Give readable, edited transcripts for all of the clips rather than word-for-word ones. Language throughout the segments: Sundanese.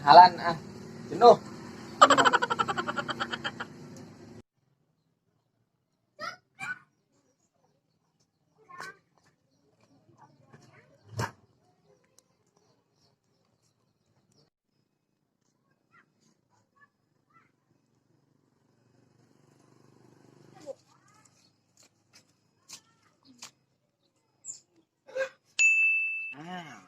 Mahalan ah. Jenuh. Ah.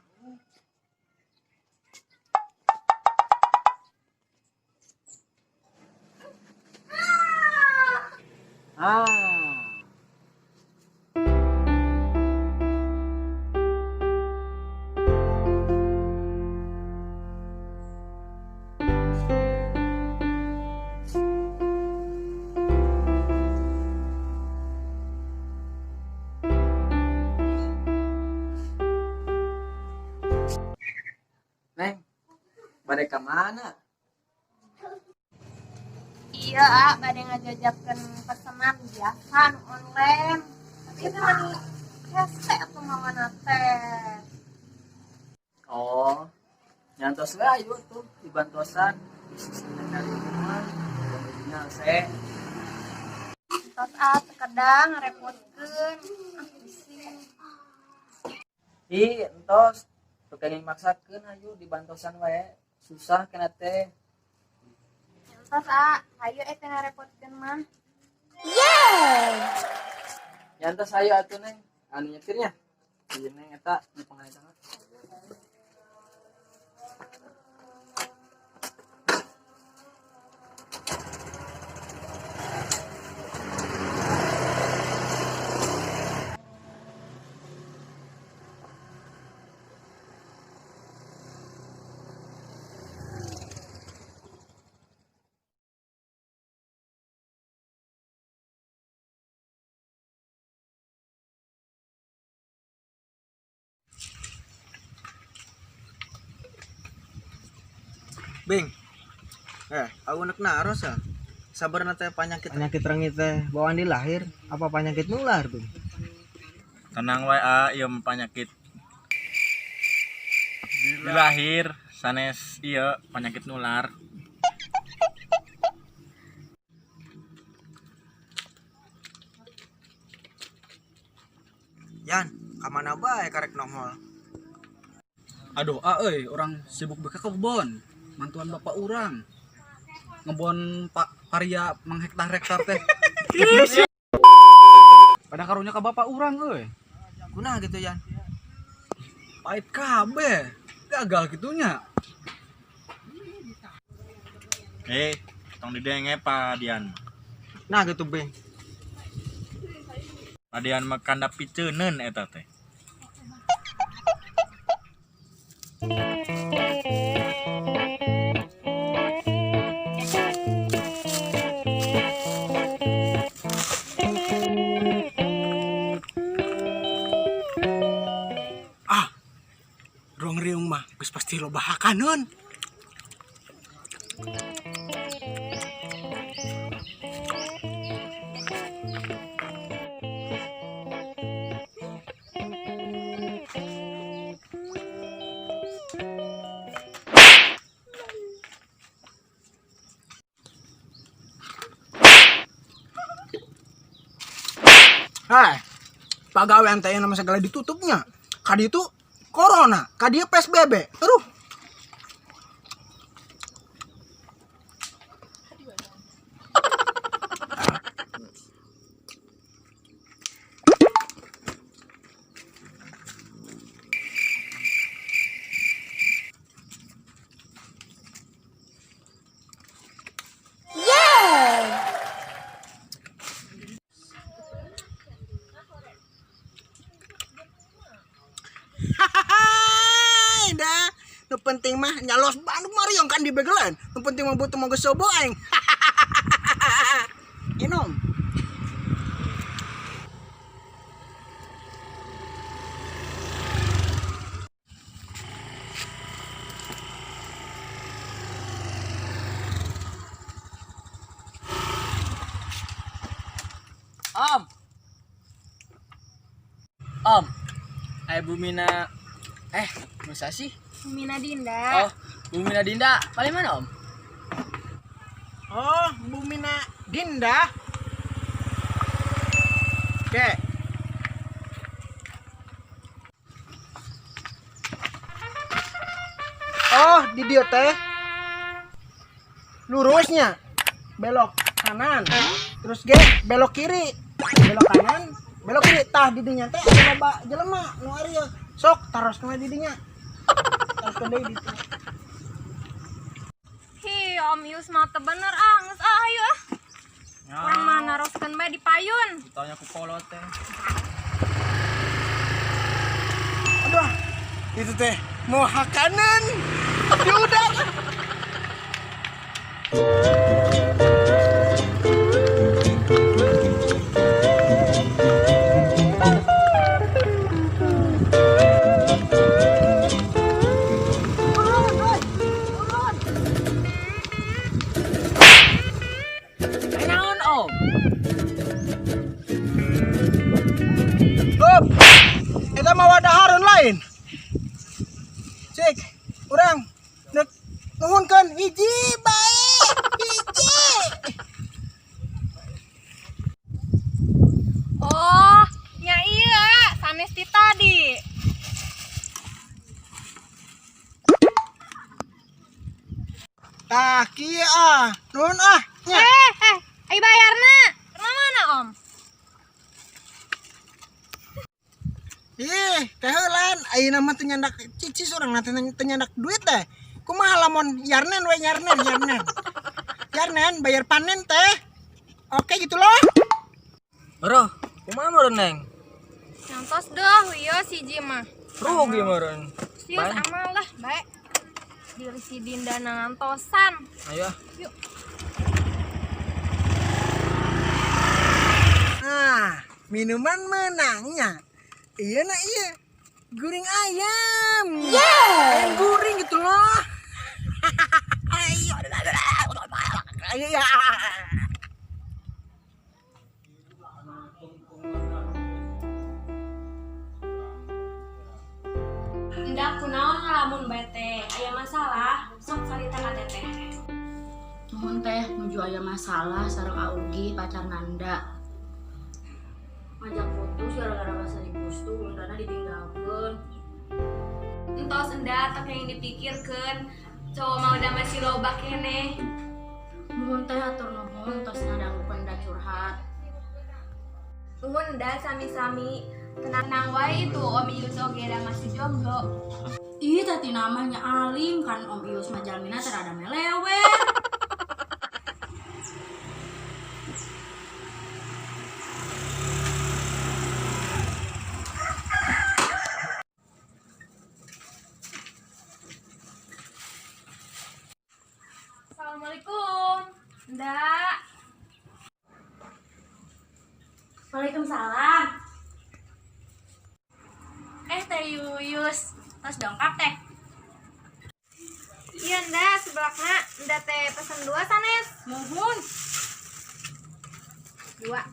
Ah. Neng, bade ka mana? Iya, ah, bade ngajajakeun pesenan biasa nu online. Tapi itu mani hese atuh mawana teh. Oh, nya entos we ayo tuh dibantosan. Bisnis dari rumah, ujung-ujungnya hese. Entos ah, sekedang ngarepotkeun. Ah, pusing. Ih, entos teu kenging maksakeun ayo dibantosan wae. Susah kena teh. Entos ah, hayu teh ngarepotkeun mah. Nya entos ayo atuh Neng. Anu nyetirnya. Ieu Neng eta di pengajian. Bing. Aku nek naros ya. Sabarna teh penyakit rengit teh bawaan di lahir apa penyakit nular, Bing? Tenang wae ah, ieu mah penyakit di lahir sanes ieu penyakit nular. Yan, ka mana bae karek nongol? Aduh, ah euy, orang sibuk beka kebon. Mantuan bapak urang. Ngebon pak paria menghektar-hektar teh. Pada karunya ka bapak urang euy. Kunaha gitu, Yan? Pahit kabeh. Gagal gitunya. Tong didenge Pak Dian. Nah gitu, Bing. Pak Dian mah kanda piceuneun eta teh. Ah, ruang riung mah geus pasti loba hakaneun. Hai, pagawean teh nama segala ditutupnya. Kadi itu corona, kadi PSBB. Aduh. Hai dah. Nu penting mah nyalos Bandung Mariong kan di Begelan. Nu penting mah butuh mah geus sobo aing. Inom. Om. Om. Aya Bumina masa sih? Bumina Dinda. Oh, Bumi Dinda, paling mana Om? Oh, Bumina Dinda. Oke. Oh, di dieu teh. Lurusnya belok kanan. Terus ge belok kiri. Belok kanan, belok kiri. Tah di dinya teh aya loba jelema nu arieu. Sok taroskeun we di dinya. Taroskeun deui di ditu. Hi, Om Yus mah teu bener ah, geus ah ayo ah. Urang mah naroskeun bae di payun. Ditanya ku kolot teh. Aduh, itu teh mau hakanan di udara. Turun, oi, turun. Eh naon Om? Hop. Eta mah wadah harun lain. Cik, urang nek nuhunkeun hiji bae. Hiji. Oh, nya iya, sanes ti tadi. Tah kieu ah. Nuhun ah. Nya. Eh, ayo bayarna. Kena mana Om? Ih, keheulan ayeuna mah teu nyandak cicis urang na teu nyandak duit teh. Kumaha lamun yarnen we yarnen yarnen. Yarnen bayar panen teh. Oke gitu loh. Bro, kumaha meureun Neng? Nyontos dah, ieu siji mah. Rugi meureun. Sius amal lah, bae. Diri si Dinda nangantosan. Ayo ah. Yuk. Nah, minuman menangnya. Iya nak iya. Guring ayam. Yeah. Ayam guring gitu loh. Ayo. Ayo ya. Enggak kunaon ngalamun bae teh. Aya masalah, sok carita ka teteh. Nuhun teh nuju aya masalah sareng Augi pacar Nanda. Ngajak putus gara-gara bahasa diputus undana ditinggalkeun. Entos enda tak yang dipikirkeun. Cowok mah udah masih loba keneh. Nuhun teh hatur nuhun tos ngadangukeun da curhat. Nuhun enda sami-sami. Tenang wae itu Om Ius oge da masih jomblo. Ih tadi namanya alim kan Om Ius mah jalmina teh rada melewer. Assalamualaikum. Nda. Waalaikumsalam. Eh teh Yuyus, tos dongkap teh. Iya nda, sebelakna nda teh pesen dua sanes. Muhun. Dua.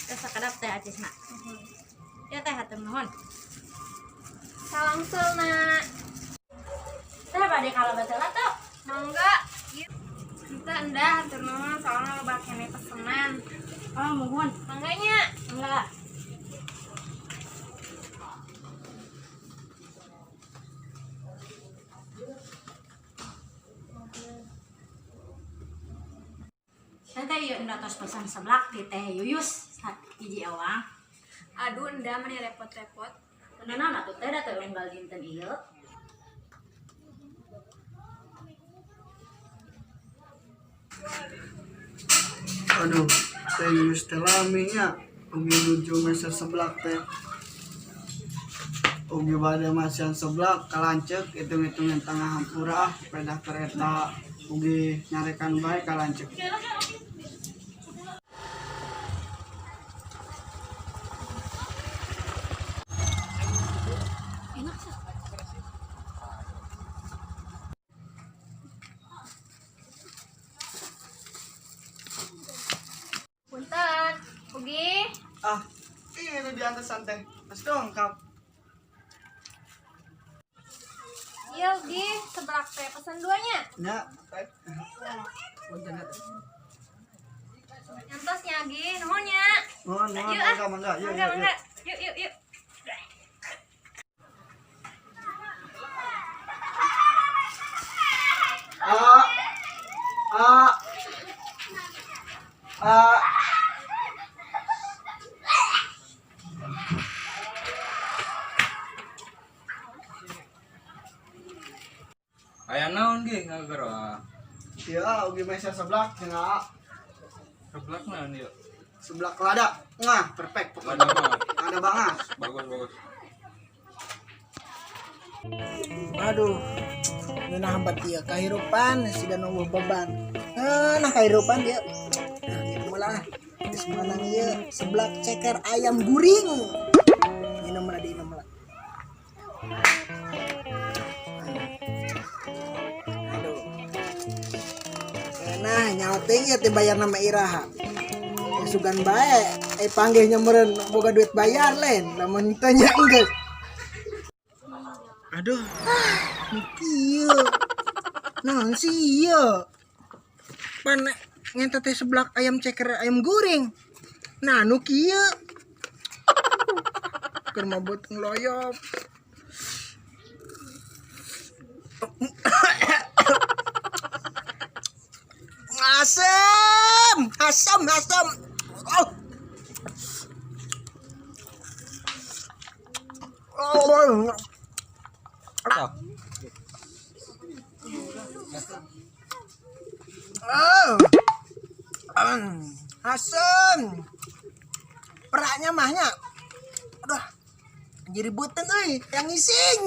Tos sakedap teh acisna. Ya teh hatur nuhun. Salam sulna. Teh bade kalebet heula tuh. Mangga. Ieu. Ente nda hatur nuhun soalna loba keneh pesenan. Oh, muhun. Mangganya. Enggak. Teh ieu enda tos pesan seblak ti teh Yuyus hiji ewang. Aduh enda meni repot-repot. Tenanan atuh teh da teu unggal dinten ieu. Aduh, teh Yuyus teh lami nya. Ugi nuju meser seblak teh. Ugi bade masihan seblak kalanceuk hitung-hitungan tengah hampura pedah kereta ugi nyarekan bae kalanceuk. Punten. Ugi. Ah, ini di atas santai. Terus dongkap. Iya, Gi, seblak teh pesan duanya. Nya. Nyantos nya Gi, nuhun nya. Nuhun, nuhun, Yuk, ah. mangga, mangga. Yuk, Mangga, yuk, mangga. yuk. Yuk, yuk, yuk. A A A Aya naon ge ngagero ah. Iya, ugi mesa seblak cenah A. Seblak naon ieu? Seblak lada. Nah, perfect pokoknya. Lada banget. Lada banget. Bagus bagus. Aduh. Ngeunah hambat ieu kahirupan siga nu eueuh beban. Nah, kahirupan dia. Nah, ieu lah. Geus meunang ieu seblak ceker ayam guring. Minum lah, diinum lah. Aduh. Nah, nyawa teh ieu teh bayar nama iraha. Ya, sugan bae, eh panggihnya meureun boga duit bayar lain, lamun teu nya enggeus. Aduh. Nu kieu. Naon sih ieu? Pan ngenta teh seblak ayam ceker ayam goreng. Nah, nu kieu. Keur mabot ngeloyop. Asem, asam, asam. Oh. Oh. Oh. Asem. Peraknya mahnya. Aduh. Jadi beuteung euy, yang ngising.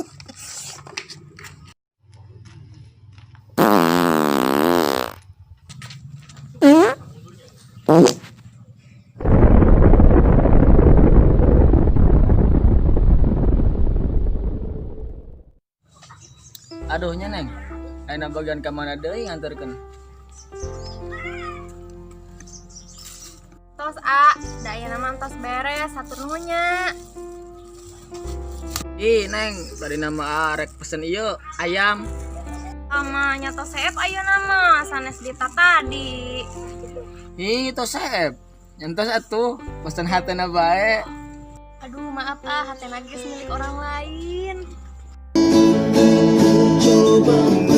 Aduh nya Neng. Ayeuna bagian ka mana deui nganterkeun? Tos A, da ayeuna mah tos beres, hatur nuhun nya. Ih, Neng, tadi nama rek pesen ieu ayam. Sama nya tos seep ayeuna mah sanes dita tadi. Ih, tos seep. Nyentos atuh, pesen hatena bae. Aduh, maaf ah, hatena geus milik orang lain. Coba.